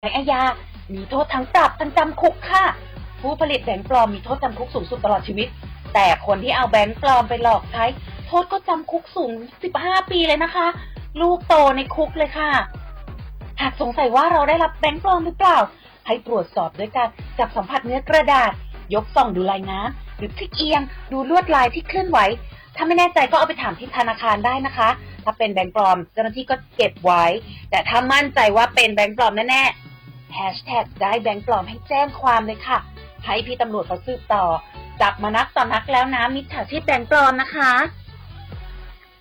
อาญา มีโทษทั้งปรับทั้งจำคุกค่ะ ผู้ผลิตแบงก์ปลอมมีโทษจำคุกสูงสุดตลอดชีวิต แต่คนที่เอาแบงก์ปลอมไปหลอกใช้ โทษก็จำคุกสูง สิบห้าปีเลยนะคะ ลูกโตในคุกเลยค่ะ หากสงสัยว่าเราได้รับแบงก์ปลอมหรือเปล่า ให้ตรวจสอบด้วยการจับสัมผัสเนื้อกระดาษ ยกส่องดูลายน้ำ หรือพลิกเอียง ดูลวดลายที่เคลื่อนไหว ถ้าไม่แน่ใจก็เอาไปถามที่ธนาคารได้นะคะ ถ้าเป็นแบงก์ปลอม เจ้าหน้าที่ก็เก็บไว้ แต่ถ้ามั่นใจว่าเป็นแบงก์ปลอมแน่ๆ แฮชแท็กได้แบงก์ปลอมให้แจ้งความเลยค่ะ ให้พี่ตำรวจเขาสืบต่อ จับมานักต่อนักแล้วนะ มิจฉาชีพแบงก์ปลอมนะคะ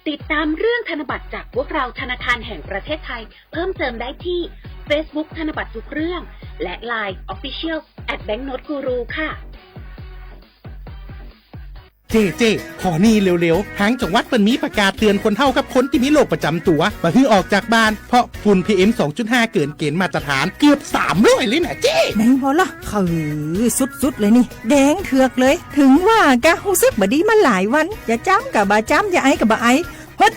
ติดตามเรื่องธนบัตรจากพวกเราธนาคารแห่งประเทศไทย เพิ่มเติมได้ที่ Facebook ธนบัตรทุกเรื่อง และ Line Official at Banknote Guru ค่ะ เจ้ เจ้ ขอนี่เร็วๆ ทางจังหวัดเปิ้นมีประกาศเตือนคนเฒ่ากับคนที่มีโรคประจำตัว บ่หื้อออกจากบ้าน เพราะฝุ่น พีเอ็ม สองจุดห้า เกินเกณฑ์มาตรฐานเกือบสามร้อยเลยนะเจ้ ไหนพอละ เออ สุดๆ เลยนี่ แดงเถือกเลย ถึงว่ากะ ฮู้สึกบ่ดีมาหลายวัน จะจามกะบ่จาม จะไอก็บ่ไอ เฮ้ย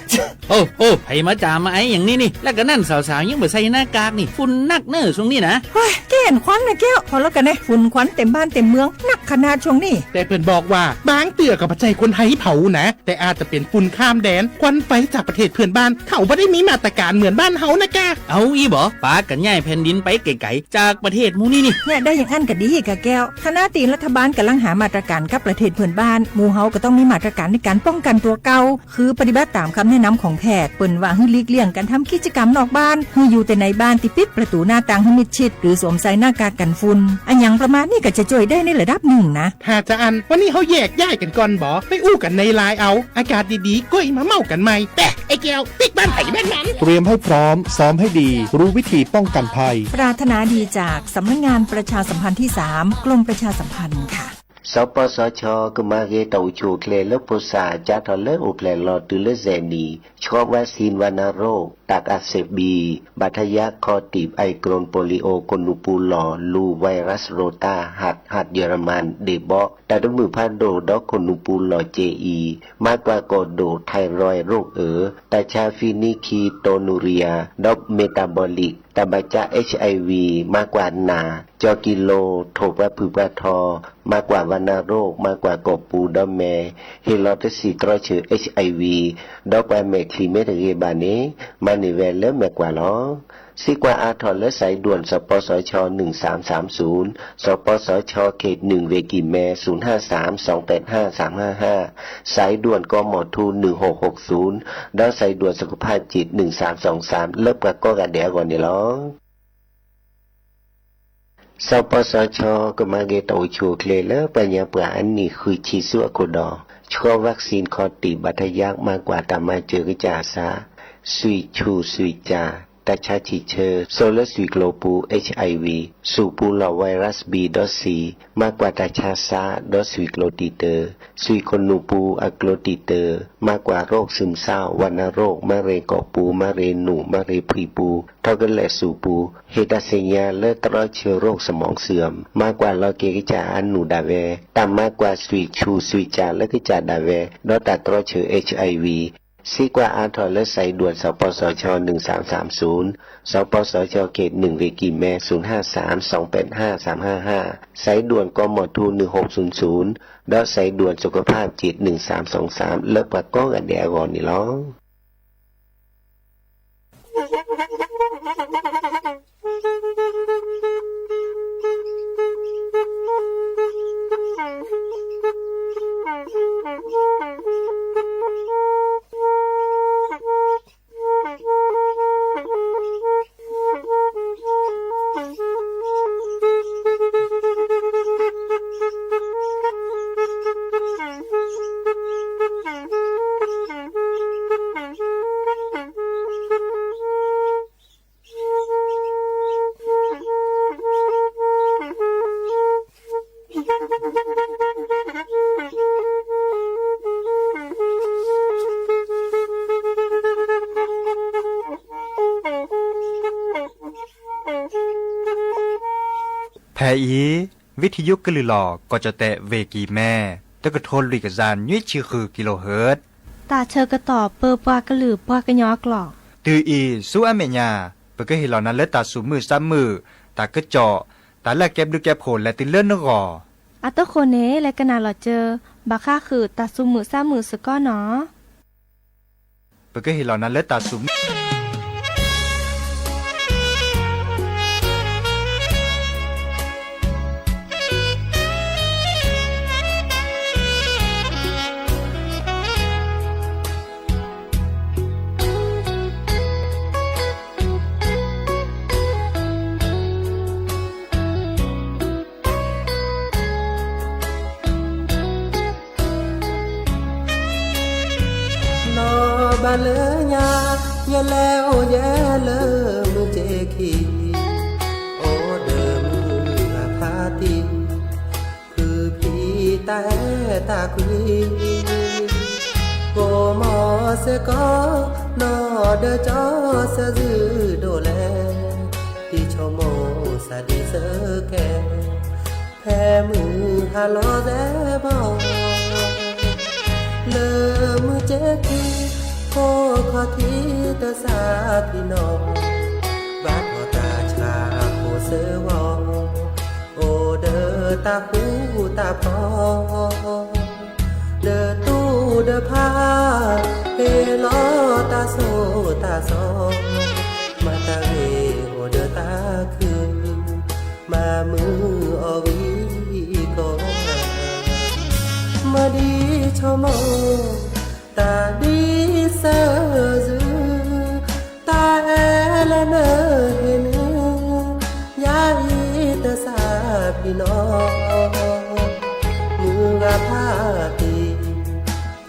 โอ้ โอ้ ใผมาจ่ามาไออย่างนี้นี่ และกะนั่นสาวๆ ยังบ่ใส่หน้ากากนี่ ฝุ่นนักเน่อช่วงนี้นะ เฮ้ย แก้นควันนะแก้ว พอแล้วกันนะ ฝุ่นควันเต็มบ้านเต็มเมือง นักขนาดช่วงนี้ แต่เปิ้นบอกว่า บางเตื้อก็บ่ใจ้คนไทยเผานะ แต่อาจจะเป็นฝุ่นข้ามแดน ควันไฟจากประเทศเพื่อนบ้าน เขาบ่ได้มีมาตรการเหมือนบ้านเฮานะกะ เอาอี้บ่ ปากั๋นย้ายแผ่นดินไปไก๋ๆ จากประเทศหมู่นี้นี่ เนี่ย ได้อย่างอั้นก็ดีกะแก้ว ขณะตี้รัฐบาลกำลังหามาตรการกับประเทศเพื่อนบ้าน หมู่เฮาก็ต้องมีมาตรการในการป้องกันตัวเก่า คือปฏิบัติตามคำแนะนำของแพทย์ เปิ้นว่าหื้อหลีกเลี่ยงการทำกิจกรรมนอกบ้าน หื้ออยู่แต่ในบ้านตี้ปิดประตูหน้าต่างหื้อมิดชิด หรือสวมใส่หน้ากากกันฝุ่น อะหยังประมาณนี้ก็จะจ้วยได้ในระดับหนึ่งนะ ถ้าจะอั้น วันนี้เฮาแยกย้ายกั๋นก่อนบ่ ไปอู้กั๋นในไลน์เอา อากาศดีๆ ก้อยมาเม้ากั๋นใหม่ แปะ ไอ้แก้ว ปิ๊กบ้านไผบ้านมัน เตรียมให้พร้อม ซ้อมให้ดี รู้วิธีป้องกันภัย ปรารถนาดีจากสำนักงานประชาสัมพันธ์ที่สาม กรมประชาสัมพันธ์ค่ะ สปสช ကမၤဂ့ၤတၢ်အိၣ်ဆူၣ်အိၣ်ချ့လၢဖိသၣ် ကၢ်ထီၣ်လၢအိၣ်ဖျဲၣ်လီၤတုၤလၢစဲးနံၤ ဆှီဝဲစံ วัณโรค ตับอักเสบบี บาดทะยัก คอตีบ ไอโกรน โปลิโอ ခိၣ်နူာ်ပူၤလီၤ လူ ไวรัสโรตา หัด หัดเยอรมัน เดးบอ တၢ်တမုာ်ဖးဒိၣ် ဒီးခိၣ်နူာ်ပူၤလီၤ เจอี มากกว่าก่อโดด ไทรอยด์ โรคเอ๋อ ตาชา ฟีนิคีโตนูเรีย ดอกเมตาบอลิก ตาบาจ๊ะ เอชไอวี มากกว่าหนา จอกิโล โถปะผึ่งปะทอ มากกว่าวัณโรค มากกว่าก่อปู ดอกแม เฮลอตะสีตรอเฉอ เอชไอวี ดอกปาแม่คลีเมตะเกบาเน มาเนแวลเลอแม่กว่าลอ ซีกว่าอาถอดเลอสายด่วน สปสช หนึ่งสามสามศูนย์ สปสช เขตหนึ่ง เวกิแม ศูนย์ห้าสาม สองแปดห้า สามห้าห้า สายด่วน กมท หนึ่งหกหกศูนย์ ดอกสายด่วนสุขภาพจิต หนึ่งสามสองสาม เลิกประกอบกันเดี๋ยวก่อนนี่ลอ สปสช ကမၤဂ့ၤတၢ်အိၣ်ဆူၣ်အိၣ်ချ့လၢပှၤကညီပှၤအနံၣ်ဃုဆံဆူအခိၣ်ဒီး ဆှီ วัคซีน คอตีบ บาดทะยัก มากกว่าตามาเจอก็จ่าสา ဆွံၣ်ဆူၣ်ဆွံၣ်ကၠၢ် တၢ်ဆါဆံၣ်ဆၢ စိလၢဆွံၣ်ကျိၤပူၤ เอชไอวี စူၣ်ပူၤလီၤ ไวรัสบี ဒီး ซี မากกว่าตาชาซาဒီးဆွံၣ်ကျိၤတံၢ်တၢၤ ဆွံၣ်ခိၣ်နူာ်ပူၤအကျိၤတံၢ်တၢၤ มากกว่าโรคซึมเศร้า วัณโรค มะเร็งก่อปู มะเร็งหนู มะเร็งผุยปู ထီၣ်ကလဲာ်စူၣ်ပူၤ ဟ့ၣ်တၢ်သ့ၣ်ညါလၢတြီဆၢ โรคสมองเสื่อม မၤကွၢ်လီၤက့ၤကစၢ်အနူၣ်ဒၣ်ဝဲ တၢ်မၤကွၢ်ဆွံၣ်ဆူၣ်ဆွံၣ်ကၠၢ်လၢကစၢ်ဒၣ်ဝဲ ဒီးတၢ်တြီဆၢ เอชไอวี စံးကွၢ်အါထီၣ်လၢ สายด่วน สปสช หนึ่งสามสามศูนย์ สปสช เขตหนึ่ง เวกิแม ศูนย์ห้าสาม สองแปดห้า สามห้าห้า สายด่วน กมท หนึ่งหกศูนย์ศูนย์ ဒီး สายด่วนสุขภาพจิต หนึ่งสามสองสาม လၢပှၤကိးဂၤဒဲးအဂီၢ်န့ၣ်လီၤ. ဖဲအံၤ ဝံထယုကလုၢ်လီၢ် ကီၢ်ကၠီၣ်တဲၣ် ဝ့ၢ်ကံၤမဲ တကထိလွံၢ်ကယၤနွံဆံဃု ကံလိဟၢၣ် တၢ်ဆၢကတီၢ်ပၢပှၤကလုာ်ပှၤကညီအကျိာ် တုၤအံၤဆူအမဲာ်ညါ ပကဟ့ၣ်လီၤနၤလၢတၢ်သူၣ်မုာ်သးမုာ် တၢ်ကစီၣ်, တၢ်လၢအကဲဘျုးကဲဖှိၣ်လဲၤတုၤလၢနဂီၢ်. အတဃိန့ၣ် လဲၤကနၣ်လီၤစၢၤ ဘၣ်ဃးဃုာ်တၢ်သူၣ်မုာ်သးမုာ်စ့ၢ်ကီးနီၤ. ပကဟ့ၣ်လီၤနၤလၢတၢ်သူၣ်မုာ် လီၤဘၣ်လၢညါ ယလဲၤအိၣ်ယဲလၢမုၢ်က့ခံ, အိၣ်ဒီးမုၢ်ဂၤဖးတံၢ်, ဖုဖံတၢ်အဲၣ်တၢ်ကွံ, ကိးမီၤစ့ၢ်ကီး နီၢ်ဒီးကၠီဆၢဇုဒိၣ်လဲၣ်, တံၤဆိကမိၣ်စၢ်ဒံးစၢ်ကဲ, ဖဲမုၢ်ဟါလီၤသဲဘီ လၢမုၢ်က့ခံ, ဖိခီၣ်ထံးတစးဖံနီၤ, ဘၣ်ထီၣ်တၢ်ဆါဖိစၢဝီ, အိၣ်ဒီးတၢ်ဃူတၢ်ဖိး, ဒီးတူၢ်ဒီးဖါ, ဟ့ၣ်လီၤတၢ်ဆိၣ်တၢ်ဆီ, မၤတၢ်ဂ့ၤအိၣ်ဒီးတၢ်ခု, မၤမုာ်အီၤဂံၢ်ကီ, မၤဒ်ဆိကမိၣ် တၢ်ဒ်ဆၢၣ်စု, တၢ်အဲၣ်လၢနဟ့ၣ်နုၢ်, ယၤအံၤတစးဖံနီၤ, မုၢ်ဂၤဖးတံၢ်,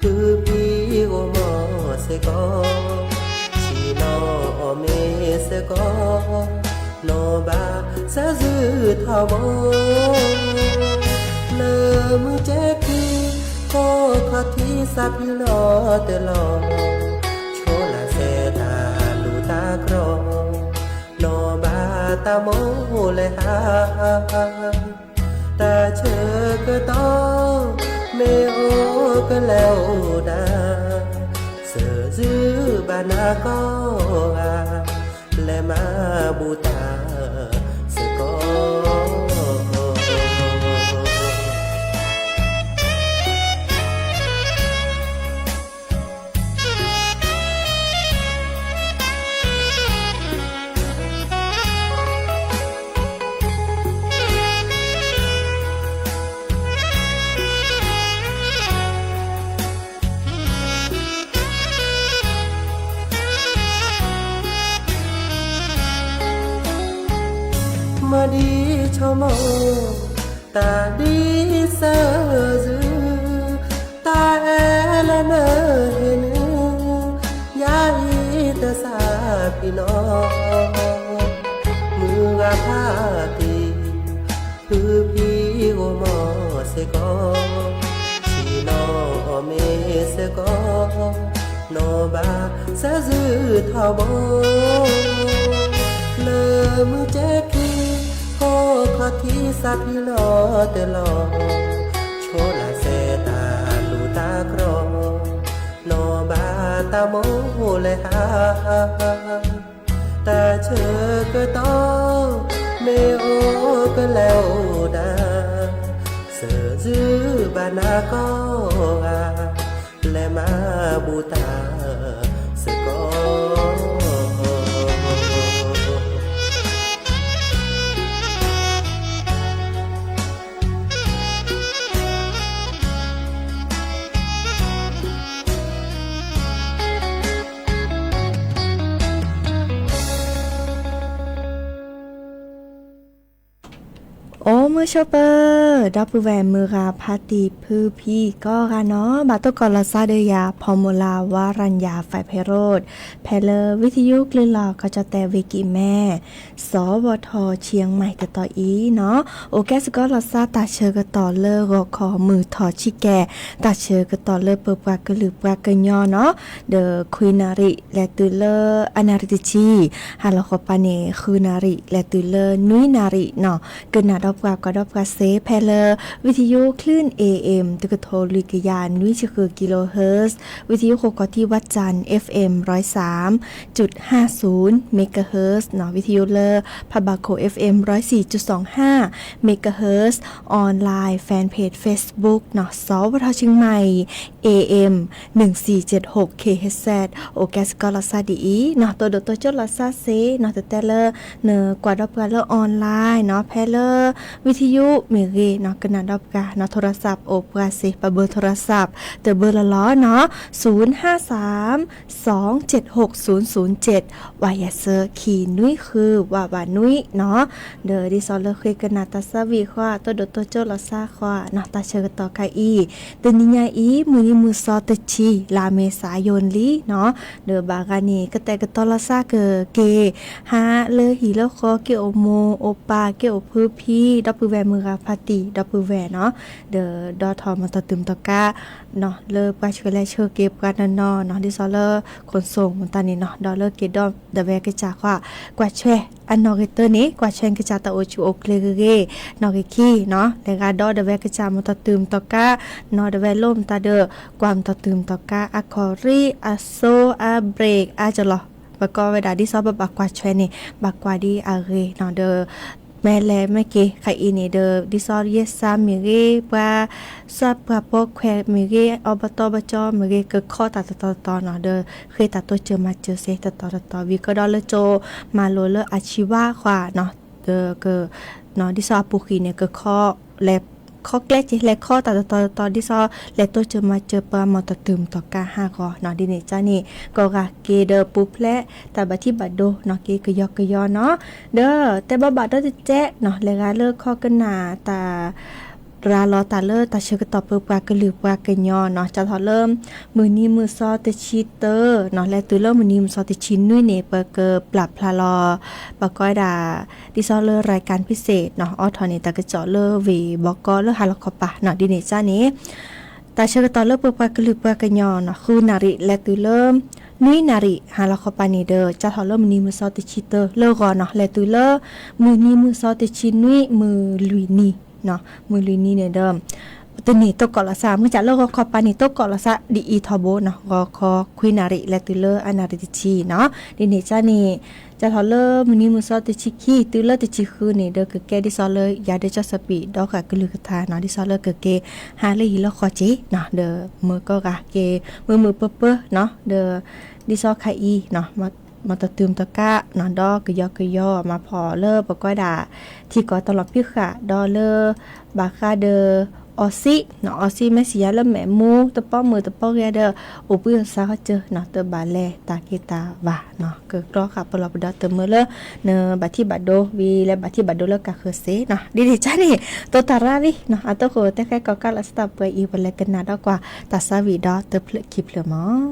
ဖုဖံဂီၤမီၤစ့ၢ်ကီး, ဆ့ၣ်နီၤအီၣ်မ့ၤစ့ၢ်ကီး, နီၢ်ဘၣ်စၢ်စုထီဘိ, လၢမုၢ်က့ခံ, ဖိခီၣ်ထံးစးဖံလီၤတလီၤ, ဆိလၢစဲတၢ်လူၢ်တၢ်ကြီ, နီၢ်ဘၣ်တၢ်မိၣ်လဲၤဟး, တၢ်ဆၢကတီၢ်, မ့ၢ်အိၣ်ကလဲၤအိၣ်ဒၣ်, စၢ်စုဘၣ်နၤကိးဂၤ, လဲၤမၤဘူၣ်တၢ်စ့ၢ်ကီး. မၤဒ်ဆိကမိၣ်, တၢ်ဒ်ဆၢၣ်စု, တၢ်အဲၣ်လၢနဟ့ၣ်နုၢ်, ယၤအံၤတစးဖံနီၤ, မုၢ်ဂၤဖးတံၢ်, ဖုဖံဂီၤမီၤစ့ၢ်ကီး, ဆ့ၣ်နီၤအီၣ်မ့ၤစ့ၢ်ကီး, နီၢ်ဘၣ်စၢ်စုထီဘိ, လၢမုၢ်က့ခံ, ဖိခီၣ်ထံးစးဖံလီၤတလီၤ, ဆိလၢစဲတၢ်လူၢ်တၢ်ကြီ, နီၢ်ဘၣ်တၢ်မိၣ်လဲၤဟး, တၢ်ဆၢကတီၢ်, မ့ၢ်အိၣ်ကလဲၤအိၣ်ဒၣ်, စၢ်စုဘၣ်နၤကိးဂၤ, လဲၤမၤဘူၣ်တၢ်စ့ၢ်ကီး. အိၣ်မုာ်ဆိးပၢၤ, ဒီပုၢ်ဝဲၢ်မုၢ်ဂၤဖါတံၢ်ဖုဖံကိးဂၤနီၤ, ဘၣ်တိၢ်ကီးလီၤသးဒီးယၤ ဖီမူလၤဝါရၤညၣ် ဖဲးဖဲးရိၣ်, ဖဲလၢဝံသယုကလုၢ်လီၢ် ကီၢ်ကၠီၣ်တဲၣ်ဝံၤကံးမဲ, စီၤဝီၤထီၣ်ဆံမးတတီၤအံၤနီၤ, အိၣ်ကဲစ့ၢ်ကီးလီၤသးတၢ်ဆၢကတီၢ်လၢဂီၤခီမုၢ်ထီၣ်ဆံကဲ, တၢ်ဆၢကတီၢ်လၢပပှၤကလုာ်ပှၤကညီနီၤ, ဒီးခွံနၣ်ရံၣ်လဲၤတုၤလၢအနၣ်ရံၣ်တဆံ, ဟါလီၤဃီၤပၤန့ၣ် ဃုနၣ်ရံၣ်လဲၤတုၤလၢနွံနၣ်ရံၣ်နီၤ, ကနၣ်ဒီးပှၤ ကွၢ်ဒီးပှၤစ့ဖဲလၢ ဝံသယု คลื่น เอเอ็ม တကထိလွံၢ်ကယၤနွံဆံဃု กิโลเฮิรตซ์, ဝံသယု ဃိးကီၢ်ထံၣ် วัดจันทร์ เอฟเอ็ม ร้อยสามจุดห้าศูนย์เมกะเฮิรตซ์เนาะ, วิทยุลၢ พระบาโค เอฟเอ็ม ร้อยสี่จุดสองห้าเมกะเฮิรตซ์, ออนไลน์ แฟนเพจ Facebook เนาะ สวท เชียงใหม่ เอเอ็ม หนึ่งสี่เจ็ดหก เคเอชเซด အိၣ်ကဲစ့ၢ်ကီးလီၤစၢ်ဒ်အံၤเนาะ, တိၢ်ဒိၣ်တိၢ်ကၠိၣ်လီၤစၢ်စ့เนาะ, တတဲလၢ နကွၢ်ဒီးပှၤလၢ ออนไลน์ เนาะ, ဖဲလၢ ဝံသယု မ့ၢ်ဂ့ၤเนาะ, ကနၣ်ဒီးပှၤเนาะ, โทรศัพท์ အိၣ်ပှၤစ့ ပဘၢၣ် โทรศัพท์ တဘၢၣ်လီၤလီၤเนาะ, ศูนย์ห้าสาม สองเจ็ดหก ศูนย์ศูนย์เจ็ด ဝးယၤစၢ ခံနွံဃု ဝးဝးနွံเนาะ, ဒီးဒ်သိးလၢဃ့ကနၣ်တၢ်သးဝံၣ်ဃီ, တိၢ်ဒိၣ်တိၢ်ကၠိၣ်လီၤစၢ်ဃီเนาะ, တၢ်ဆၢကတီၢ်ခါအံၤ တနံၤညါအံၤ မုၢ်နံၤမုၢ်သီတဆံ လါမ့ၤ စးယိၣ်လံเนาะ, ဒီးဘၣ်ဂၤန့ၣ် ကတဲာ်ကတီၤလီၤစၢ်ကက့ၤ ဟးလၢဟံၣ်လၢဃီ က့ၤအိၣ်မိၢ်အိၣ်ပၢ် က့ၤအိၣ်ဖုဖံ ဒီပုၢ်ဝဲၢ်မုၢ်ဂၤဖါတံၢ် ဒီပုၢ်ဝဲၢ်เนาะ, ဒီးဒီထီၣ်မၤတၢ်တုၤမၤတီၤကးเนาะ, လၢပှၤဆှၢလဲၤဆှၢက့ၤပှၤနီၢ်နီၢ်เนาะ, ဒ်သိးလၢ ขนส่ง မတၤန့ၣ်เนาะ, ဒီးလၢက့ၤဒီးဒဝဲကစၢ်ဃီ, ကွၢ်ဆွဲအနီၣ်ဂံၢ်တၢန့ၣ် ကွၢ်ဆွဲကစၢ်တၢ်အိၣ်ဆူၣ်အိၣ်ချ့ဂ့ၤဂ့ၤ, နီၣ်ဂံၢ်ခံเนาะ, လဲၤဂၤဒီးဒဝဲကစၢ်မၤတၢ်တုၤမၤတီၤကးเนาะ, ဒဝဲလိၣ်မတၤဒီး ကွၢ်မၤတၢ်တုၤမၤတီၤကး အခီၣ်ရံၣ် အစိ အဘြ့ၣ် အကလီၤ, ပကိးဝဲဒၣ်ဒ်သိးပဘၣ်ကွၢ်ဆွဲန့ၣ် ဘၣ်ကွၢ်ဒ်အဂ့ၤเนาะ, ဒီး မ့ၢ်လဲၤမ့ၢ်က့ၤခါအံၤန့ၣ်ဒီး ဒ်သိးယဲစၢ်မ့ၢ်ဂ့ၤ ပှၤ စၢ်ပှၤပိာ်ခွဲးမ့ၢ်ဂ့ၤ အီဘတီဘကၠီမ့ၢ်ဂ့ၤ ကခီတၢ်တတီၤတတီၤเนาะ, ဒီးဃ့တၢ်တိစၢၤမၤစၢၤစ့ တတီၤတတီၤ ဝံၤကဒီးလၢကၠိ မၤလိာ်လၢ อาชีวะ ဃီเนาะ, ဒီးက ဒ်သိးအပူၤဃံန့ၣ် ကခီ လဲၤခီကျဲက့ၤ လဲၤခီတၢ်တတီၤတတီၤ ဒ်သိး လဲၤတိစၢၤမၤစၢၤပှၤမၤတၢ်တုၤမၤတီၤကးဟးဂီၤเนาะ, ဒ်န့ၣ်ကန့ၣ် ကီၢ်ဂၤက့ၤဒီးပူၤဖျဲး တၢ်ဘၣ်ထံၣ်ဘၣ်ဒိเนาะ, က့ၤကယီကယီเนาะ, ဒီးတဲဘၣ်ဘၣ်ဒီးတကဲးเนาะ, လဲၤဂၤလၢခီကနၣ်တၢ် ရၤလီၤတၢ်လၢတၢ်ဆၢကတီၢ်ပပှၤကလုာ်ပှၤကညီเนาะ, ကၢ်ထီၣ်လၢ မုၢ်နံၤမုၢ်သီတဆံတၢเนาะ, လဲၤတုၤလၢမုၢ်နံၤမုၢ်သီတဆံနွံန့ၣ် ပကပျၢ်ဖျါလီၤ ပကိးဝဲဒၣ် ဒ်သိးလၢ รายการพิเศษเนาะ, အိးထီၣ်န့ၣ် တၢ်ကစီၣ်လၢဝ့ၢ်ဘီကီလၢဟါလီၤခီပၤเนาะ, ဒ်န့ၣ်ကန့ၣ် တၢ်ဆၢကတီၢ်လၢပပှၤကလုာ်ပှၤကညီเนาะ, ဃုနၣ်ရံၣ်လဲၤတုၤလၢ နွံနၣ်ရံၣ်ဟါလီၤခီပၤန့ၣ်ဒီး ကၢ်ထီၣ်လၢမုၢ်နံၤမုၢ်သီတဆံတၢလၢဂီၤเนาะ, လဲၤတုၤလၢ မုၢ်နံၤမုၢ်သီတဆံနွံ မုၢ်လွံၢ်နံၤเนาะ, မုၢ်လွံၢ်နံၤန့ၣ်ဒီး တနံၤတိၢ်ကီၢ်လီၤစၢ်, မ့ၢ်ကၢ်လၢဂီၤခီပၤန့ၣ် တိၢ်ကီၢ်လီၤစၢ်ဒ်အံၤထီဘိเนาะ, ဂီၤခီခွံနၣ်ရံၣ်လဲၤတုၤလၢအနၣ်ရံၣ်တဆံเนาะ, ဒ်န့ၣ်ကန့ၣ် ကၢ်ထီၣ်လၢမုၢ်နံၤမုၢ်သီတဆံခံ တုၤလၢတဆံဃုန့ၣ်ဒီး ကကဲဒ်သိးလၢယၤဒီးကၠီစီၤပံး ဒီးဃာ်ကလုၢ်ကထါเนาะ, ဒ်သိးလၢကက့ၤဟးလၢဟံၣ်လၢဃီက့ၤเนาะ, ဒီးမုၢ်ကီၢ်ဂၤက့ၤ မုာ်မုာ်ပၢၤပၢၤเนาะ, ဒီး ဒ်သိးခါအံၤเนาะ မၤတၢ်တုၤမၤတီၤကးเนาะ, ဒီးကယီကယီမၤဖီၣ်လၢပကိးဝဲဒၣ် ထံကီၢ်တလီၤဖံးဃာ် ဒီးလၢ ဘၣ်ဃးဒီး အီစံးเนาะ, အီစံးမ့ၢ်စံးယၤလၢမဲာ်မူ တပီမုၢ်တပီဂဲၤဒီး အိၣ်ဘှံးအိၣ်သါဃီကၢၢ်เนาะ, တဘၣ်လဲၤတၢ်က့ၤတၢ်ဘၣ်เนาะ, ကကြီဃာ်ပလီၢ်ပဒီတမုာ်လၢ နဘၣ်ထံၣ်ဘၣ်ဒိဝံၤ လၢဘၣ်ထံၣ်ဘၣ်ဒိလၢကးဃၢၤစ့เนาะ, ဒ်န့ၣ်ကန့ၣ် တိၢ်တၢ်ရၤလံเนาะ, အတၢ်ဃိတဲဃဲကီးကးလီၤစတၢ်ပှဲၤအံၤ ပလဲၤကနၣ်ဒီးကွၢ်တၢ်သးဝံၣ်ဒီးတဖျၢၣ်ခံဖျၢၣ်မး.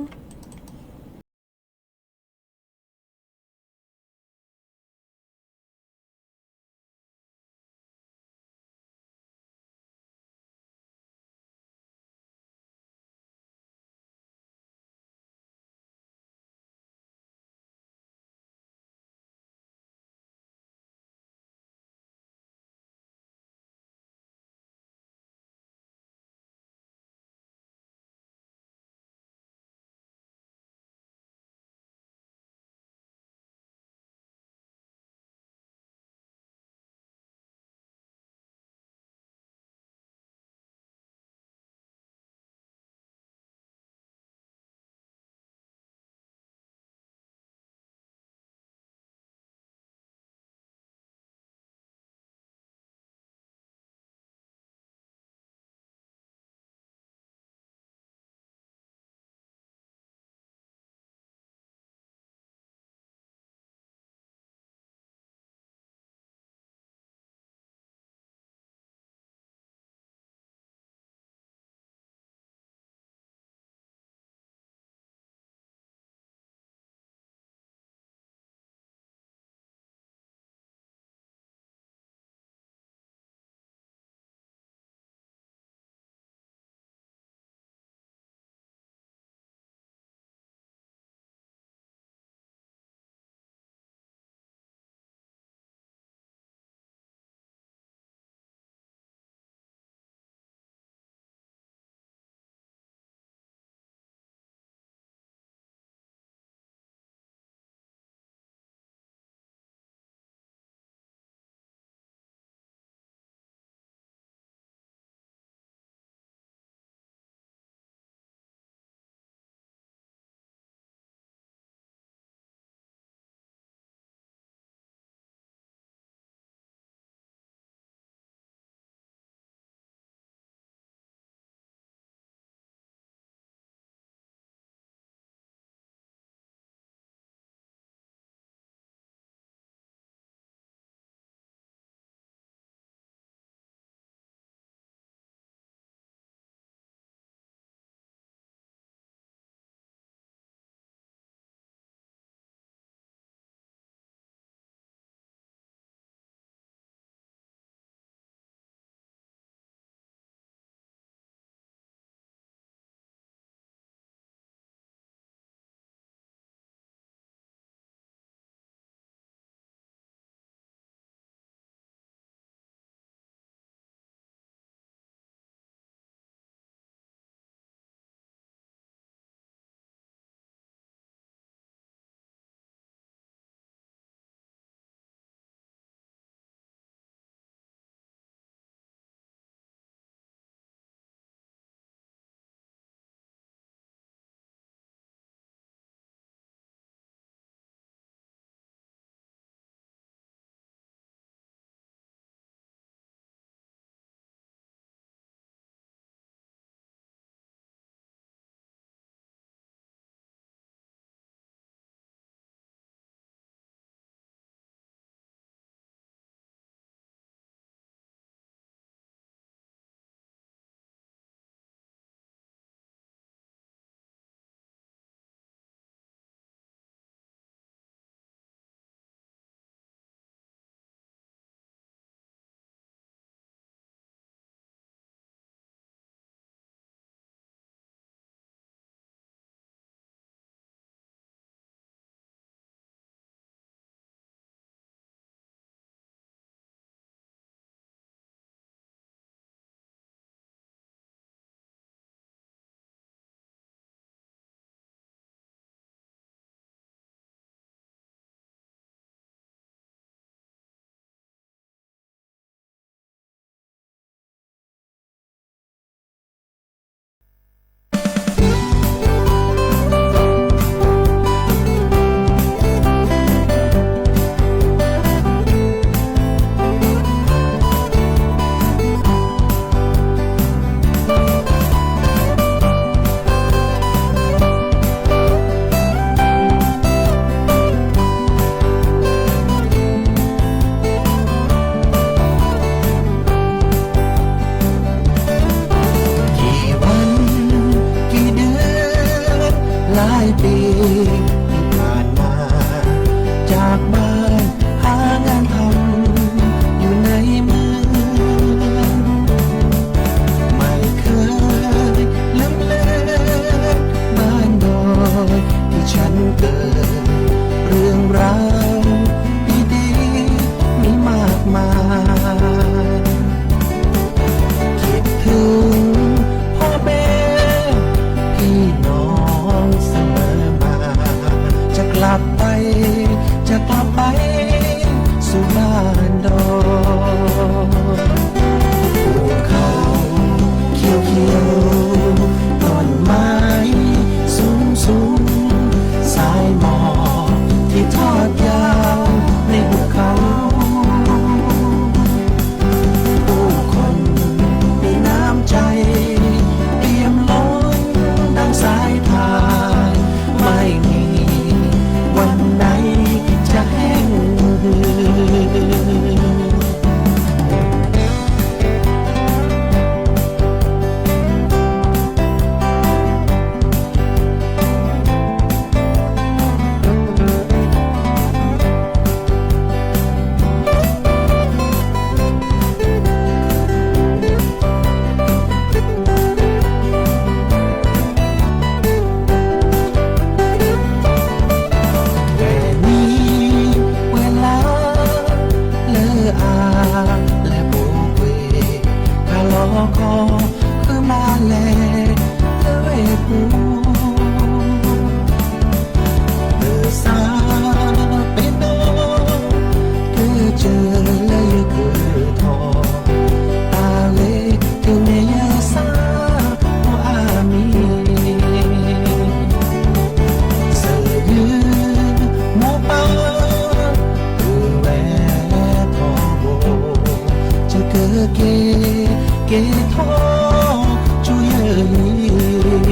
က့ၤထီၣ်ကၠူယဲၢ်လံ, တ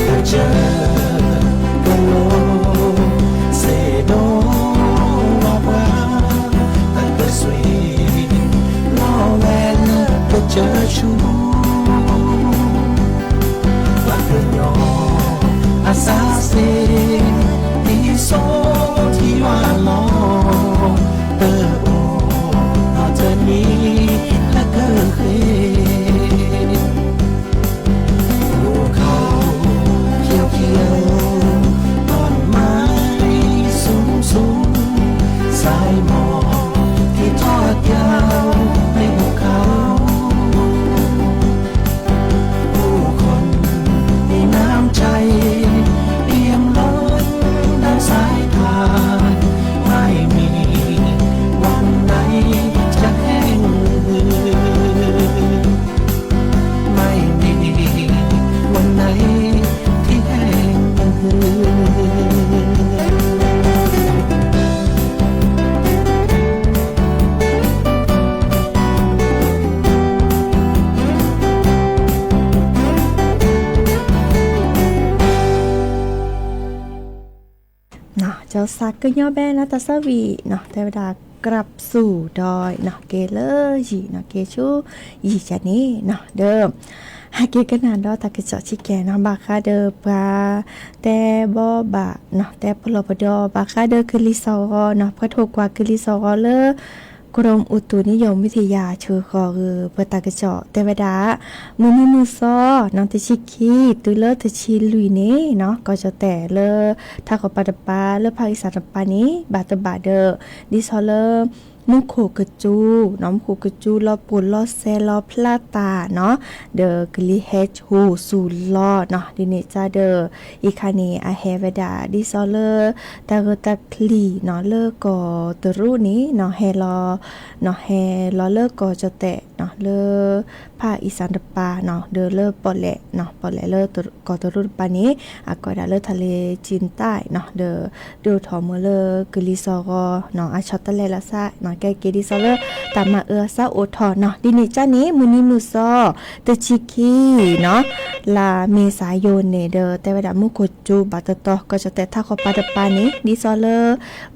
စၢၢ်ကလိၤ စ့ဒိးဝါပှၤ တၢ်ကစွံလီၤဝဲလၢတစၢၢ်ဆူ ပှၤကညီအစးစ့ ဒ်စိထံယွၤလီၤ တအိၣ်နီတမံၤလၢကဃ့ အိၣ်ခီၣ်ဖျိခံ ဘၣ်မၤလံဆူဆူ စဲမီၢ် က့ၤထီၣ်ကၠီ မ့ၢ်အိၣ်ခီၣ် ผู้คนมีน้ำใจเปี่ยมล้นดังสายทาน ไม่มีวันไหนจะแห้งเหือด ไม่มีวันไหนที่แห้งเหือด ကၠီစးကညီဘဲလၢတၢ်သၢဝံၤနီၤ တဲဝဲဒၣ် กลับสู่ดอย နီၤ က့ၤလၢယံၤနီၤ က့ၤဆူယံၤကန့ၣ်နီၤ ဒီး ဟဲက့ၤကနၣ်ဒီးတၢ်ကစီၣ်ဆံးကဲနီၤ ဘၣ်ဃးဒီးပှၤတဲဘီဘၣ်နီၤ တဲပလီၢ်ပဒီ ဘၣ်ဃးဒီးကလံၤစီၤဂီၤနီၤ ပှၤထိၣ်ကွၢ်ကလံၤစီၤဂီၤလၢ กรมอุตุนิยมวิทยา ဆၢဃီၤဂ့ၤ ပတၢ်ကစီၣ်တဲဝဲဒၣ် မုၢ်နံၤမုၢ်သီနီၤ တဆံခံ တုၤလၢတဆံလွံၢ်န့ၣ်နီၤ ကီၢ်ကၠီၣ်တဲာ်လၢ ထးခီပၤတပၤလၢဖၣ်အံၣ်စၣ်တပၤန့ၣ် ဘၣ်တဘၣ်ဒီး ဒ်သိးလၢ မူခိၣ်ကစူၤနီၤ မူခိၣ်ကစူၤလီၤပှီၢ်လီၤစဲးလီၤဖျါတၢ်နီၤ ဒီးကလံၤဟဲဆူၣ်ဆူၣ်လီၤနီၤ ဒ်န့ၣ်ကဒီး အံၤခါန့ၣ် အဟဲဝဲဒၣ်ဒ်သိးလၢ တၢ်ဂၢၢ်တၢ်ကျံၤနီၤ လၢကီၢ်တရူးန့ၣ်နီၤ ဟဲလီၤ နီၤ ဟဲလီၤလၢကီၢ်ကၠီၣ်တဲာ်နီၤ လၢဖၣ်အံၣ်စၣ်တပၤနီၤ ဒီးလၢပီၣ်လဲၣ်နီၤ ပီၣ်လဲၣ်လၢကီၢ်တရူးတပၤန့ၣ် အကိးဒၣ်လၢထးလ့ကၠံတၢ်နီၤ ဒီး ဒိၣ်ထီၣ်မ့ၢ်လၢကလံၤစီၤဂီၤနီၤ အဆီတလဲလၢ်လၢ်စးနီၤ ကဲက့ၤဒ်သိးလၢ တၢ်မၤအၢအသးအိၣ်ထီၣ်နီၤ ဒ်န့ၣ်ကန့ၣ် မုၢ်နံၤမုၢ်သီ တဆံခံနီၤ လါမ့ၤစးယိၤန့ၣ်ဒီး တဲဝဲဒၣ်မူခိၣ်ကစူၤဘၣ်တတီၤ ကီၢ်ကၠီၣ်တဲာ်ထးခီပၤတပၤန့ၣ် ဒ်သိးလၢ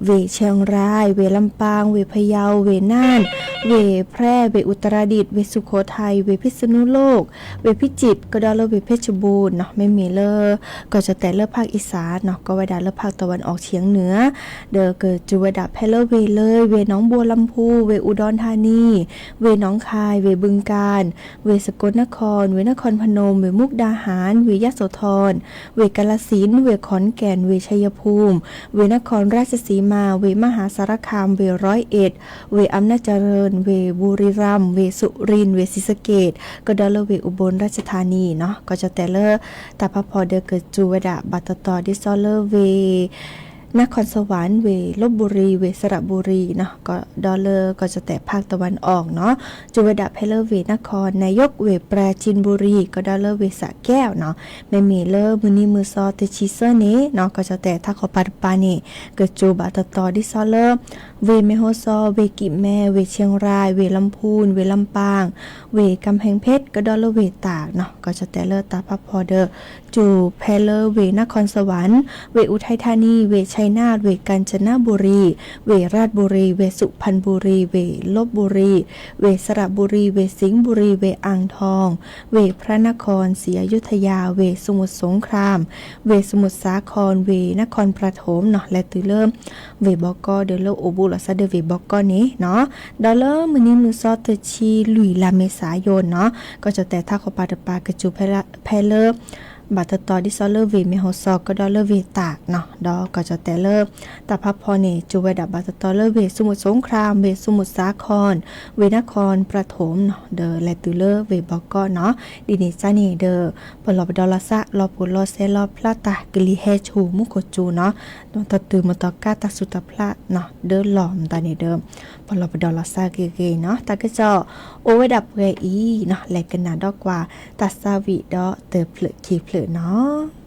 ဝ့ၢ်ခၠ့ၣ်ရၢၢ် ဝ့ၢ်လမ်းပၢင်း ဝ့ၢ်ဖယၢၣ် ဝ့ၢ်နၢၣ် ဝ့ၢ်ဖြဲၣ် ဝ့ၢ်အူတရၤဒံး ဝ့ၢ်သုခိၣ်ထၢၣ် ဝ့ၢ်ဖံးစနူလိၣ် ဝ့ၢ်ဖံးစံး ကဒီးလၢဝ့ၢ်ဖ့ၣ်စဘူၣ်နီၤ မ့မ့ၢ်လၢ ကီၢ်ကၠီၣ်တဲာ်လၢဖၣ်အံၣ်စၣ်နီၤ ကိးဝဲဒၣ်လၢဖၣ်တဝၢၣ်အီၣ်ဆံးနုာ် ဒီးကစူၤဝဲဒၣ်ဖဲလၢဝ့ၢ်လၢ ဝ့ၢ်နီၣ်ဘိလမ်းပူၤ ဝ့ၢ်အူဒီၣ်ထါနံ ဝ့ၢ်နီၣ်ခၢၣ် ဝ့ၢ်ဘုၣ်ကၢၣ် ဝ့ၢ်စကိလ်နခီၣ် ဝ့ၢ်နခီၣ်ဖၣ်နူၣ် ဝ့ၢ်မူကဒါဟၣ် ဝ့ၢ်ယါစိၤထီၣ် ဝ့ၢ်ကၣ်လၣ်စံၣ် ဝ့ၢ်ခီၣ်ကၠ့ၣ် ဝ့ၢ်ခၠ့ၣ်ယၣ်ဖူၣ် ဝ့ၢ်နခီၣ်ရၢၣ်စံမၣ် ဝ့ၢ်မဟၣ်စၤရခၣ် ဝ့ၢ်ရီၢ်အ့း ဝ့ၢ်အမ်နၣ်စရၢၣ် ဝ့ၢ်ဘူရံရၣ် ဝ့ၢ်စူၣ်ရံၣ် ဝ့ၢ်စံးစက့း ကဒီးလၢဝ့ၢ်အူဘိၣ်ရၣ်စထါနံနီၤ ကီၢ်ကၠီၣ်တဲာ်လၢ တၢ်ဖးဖီဒီးကစူၤဝဲဒၣ်ဘၣ်တတီၤဒ်သိးလၢဝ့ၢ် နၢ်ခီၣ်စဝၣ် ဝ့ၢ်လီၣ်ဘူရံ ဝ့ၢ်စရးဘူရံနီၤ ကဒီးလၢကီၢ်ကၠီၣ်တဲာ်ဖၣ်တဝၢၣ်အီၣ်နီၤ ကစူၤဝဲဒၣ်ဖဲလၢဝ့ၢ်နၢ်ခီၣ်နၢ်ယိး ဝ့ၢ်ပရၤစံဘိရံ ကဒီးလၢဝ့ၢ်စးကဲနီၤ မ့မ့ၢ်လၢမုၢ်နံၤမုၢ်သီတဆံသၢန့ၣ်နီၤ ကီၢ်ကၠီၣ်တဲာ်ထးခီပၤတပၤန့ၣ် ကစူၤဘၣ်တတီၤဒ်သိးလၢ ဝ့ၢ်မဲၢ်ဟီၣ်စီ ဝ့ၢ်ကံးမဲ ဝ့ၢ်ခၠ့ၣ်ရၢၣ် ဝ့ၢ်လမ်းပူၤ ဝ့ၢ်လမ်းပၢင်း ဝ့ၢ်ကၣ်ဖဲၣ်ဖ့ၣ် ကဒီးလၢဝ့ၢ်တၢးနီၤ ကီၢ်ကၠီၣ်တဲာ်လၢတၢ်ဖးဖီဒီး ကစူၤဖဲလၢဝ့ၢ်နၢ်ခီၣ်စဝၣ် ဝ့ၢ်အူထၢၣ်ထါနံ ဝ့ၢ်ခၠ့ၣ်နၢၣ် ဝ့ၢ်ကၣ်စနဘူရံ ဝ့ၢ်ရၣ်ဘူရံ ဝ့ၢ်စူၣ်ဖၣ်ဘူရံ ဝ့ၢ်လီၣ်ဘူရံ ဝ့ၢ်စရးဘူရံ ဝ့ၢ်စံးဘူရံ ဝ့ၢ်အၣ်ထီၣ် ဝ့ၢ်พระนครศรีอยุธยา ဝ့ၢ်สมุทรสงคราม ဝ့ၢ်สมุทรสาคร ဝ့ၢ်นครปฐมနီၤ လဲၤတုၤလၢ ဝ့ၢ်ဘီကီၢ်ဒီးလၢအိၣ်ဘူးလီၤသးဒီးဝ့ၢ်ဘီကီၢ်န့ၣ်နီၤ ဒီးလၢမုၢ်နံၤမုၢ်သီတဆံလွံၢ်လါမ့ၤစးယိၤနီၤ ကီၢ်ကၠီၣ်တဲာ်ထးခီပၤတပၤကစူၤဖဲလၢ ဘၣ်တတီၤဒ်သိးလၢဝ့ၢ်မဲၢ်ဟီၣ်စီ ကဒီးလၢဝ့ၢ်တၢးနီၤ ဒီးကီၢ်ကၠီၣ်တဲာ်လၢ တၢ်ဖးဖီန့ၣ် ကစူၤဝဲဒၣ်ဘၣ်တတီၤလၢဝ့ၢ်စမုၢ်စူၣ်ခရၣ် ဝ့ၢ်စမုၢ်စၢခီၣ် ဝ့ၢ်နၢ်ခီၣ်ပြထိၣ်နီၤ ဒီးလဲၤတုၤလၢဝ့ၢ်ဘီကီၢ်နီၤ ဒ်န့ၣ်စ့ၢ်န့ၣ်ဒီး ပလီၢ်ပဒီလီၤသး လီၤပှီၢ်လီၤစဲးလီၤဖျါတၢ် ကလံၤဟဲဆူၣ်မူခိၣ်စူၤနီၤ တၢ်တုၤမတၤကါတၢ်စူၢ်တၢ်ဖျးနီၤ ဒၢလီၢ်မတၤန့ၣ်ဒီး ပလီၢ်ပဒီလီၤသးဂ့ၤဂ့ၤနီၤ တၢ်ကစီၣ်အိၣ်ဝဲဒၣ်ပှဲၤအံၤနီၤ လဲၤကနၣ်ဒီးကွၢ် တၢ်သးဝံၣ်ဒီးတၢ်ဖျၢၣ်ခံဖျၢၣ်နီၤ.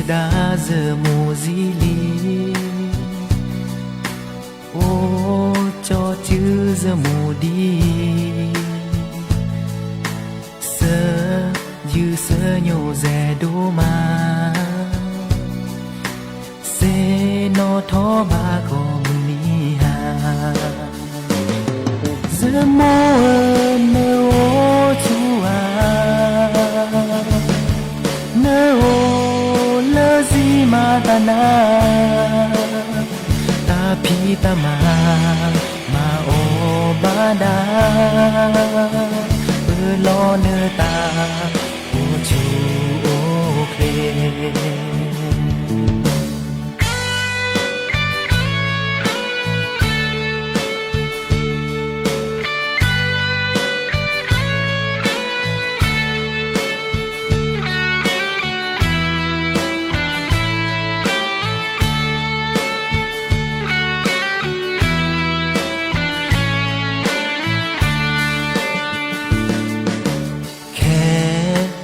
ဒၣ်ယမိၢ်ယံၤလံ, အိၣ်ကၠီစုယမိၢ်ဒံး, ဆၢယုၢ်ဆၢညိးစဲးဒိၣ်မး, စ့နီၣ်ထီၣ်ဘၣ်ကီးမုၢ်နံၤဟါ, ယမိၢ်ဧၢ နအိၣ်ဆူၣ်ဧါ, နအိၣ်လၢစံမၤတၢ်နၤ, တၢ်ဖံးတၢ်မၤ မၤအီၣ်ဘၣ်ဒၣ်, ပလီၢ်နတၢ် အိၣ်ဆူၣ်အိၣ်ချ့. ခဲ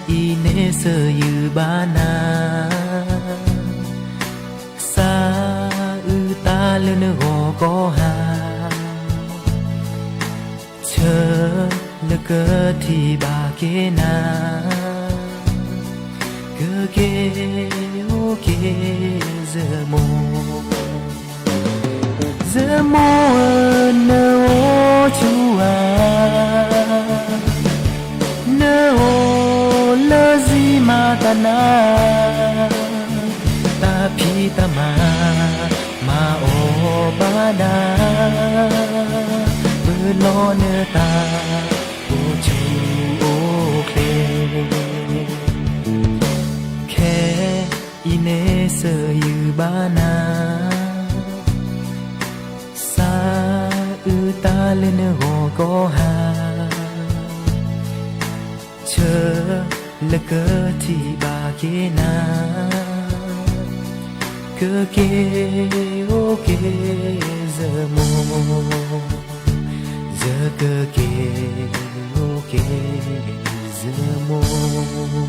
အံၤန့ၣ်စၢၤယုၢ်ဘၣ်နၤ, စးအုၣ်တၢ်လၢနဂီၢ်ကီၢ်ဟါ, ဆၢလၢကထံၣ်ဘၣ်က့ၤနၤ, ကက့ၤအိၣ်က့ၤယမိၢ်, ယမိၢ်ဧၢ နအိၣ်ဆူၣ်ဧါ, နအိၣ်လၢစံမၤတၢ်နၤ, တၢ်ဖံးတၢ်မၤ မၤအီၣ်ဘၣ်ဒၣ်, ပလီၢ်နတၢ် အိၣ်ဆူၣ်အိၣ်ချ့. ခဲအံၤန့ၣ်စၢၤယုၢ်ဘၣ်နၤ, စးအုၣ်တၢ်လၢနဂီၢ်ကီၢ်ဟါ, ဆၢလၢကထံၣ်ဘၣ်က့ၤနၤ, ကက့ၤအိၣ်က့ၤယမိၢ်, ယကက့ၤအိၣ်က့ၤယမိၢ်.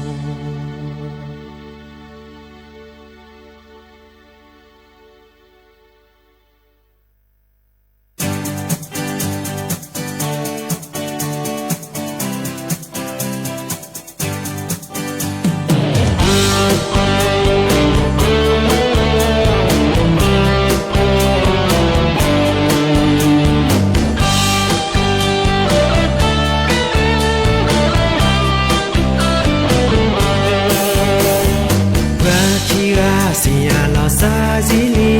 ပှၤခံဂၤစံးယၤလီၤစၢ်ယံာ်လံ,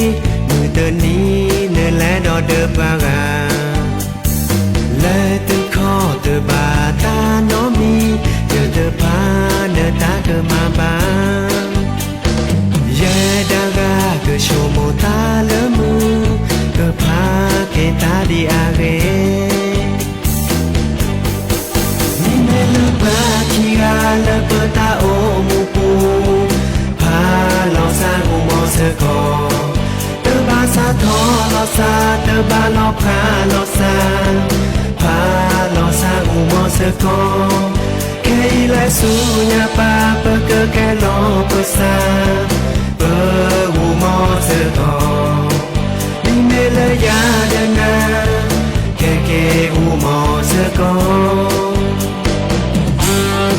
မုၢ်တနံၤနလဲၤဒီးဒီးပှၤဂၤ, လဲၤတုၤခီၣ်တဘၣ်တၢ်နီတမံၤ, ယတဖၣ်နတၢ်ကမၣ်ဘၣ်. ယဲဒၣ်ဂၤကဆိကမိၣ်တၢ်လၢမုၢ်, ကဖးက့ၤတၢ်ဒ်အဂ့ၢ်. မ့မ့ၢ်လၢပှၤခံဂၤလၢပတၢ်အိၣ်မူပူၤ, ဖးလီၤစၢ်အိၣ်မီၤစ့ၢ်ကီး, တဘၣ်စးထီၣ်လီၤစၢ်, တဘၣ်လီၤဖးလီၤစၢ်, ဖးလီၤစၢ်အိၣ်မီၤစ့ၢ်ကီး, ခဲအံၤလဲၤဆူညါပၢ် ပကကဲလီၤပစၢ်, ပအိၣ်မီၤစ့ၢ်ကီး. မ့မ့ၢ်လၢယၤဒီးနၤ, ကဲက့ၤအိၣ်မီၤစ့ၢ်ကီး. ပှၤ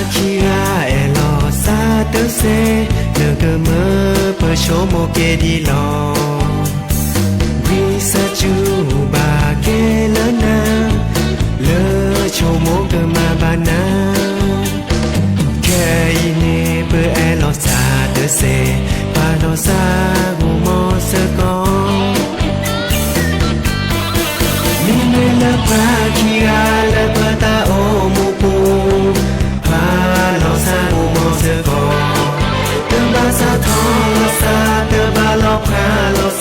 ခံဂၤအဲၣ်လီၤစၢ်တစဲး, နကမၢပဆိကမိၣ်က့ၤဒ်လီၤ. ဝံသးစူၤဘၣ်ကဲလၢနၤ, လၢဆိကမိၣ်ကမၣ်ဘၣ်နၤ. ခဲအံၤန့ၣ်ပအဲၣ်လီၤစၢ်တစဲး, ဖးလီၤစၢ်အိၣ်မီၤစ့ၢ်ကီး. မ့မ့ၢ်လၢပှၤခံဂၤလၢပတၢ်အိၣ်မူပူၤ, ဖးလီၤစၢ်အိၣ်မီၤစ့ၢ်ကီး, တဘၣ်စးထီၣ်လီၤစၢ်, တဘၣ်လီၤဖးလီၤ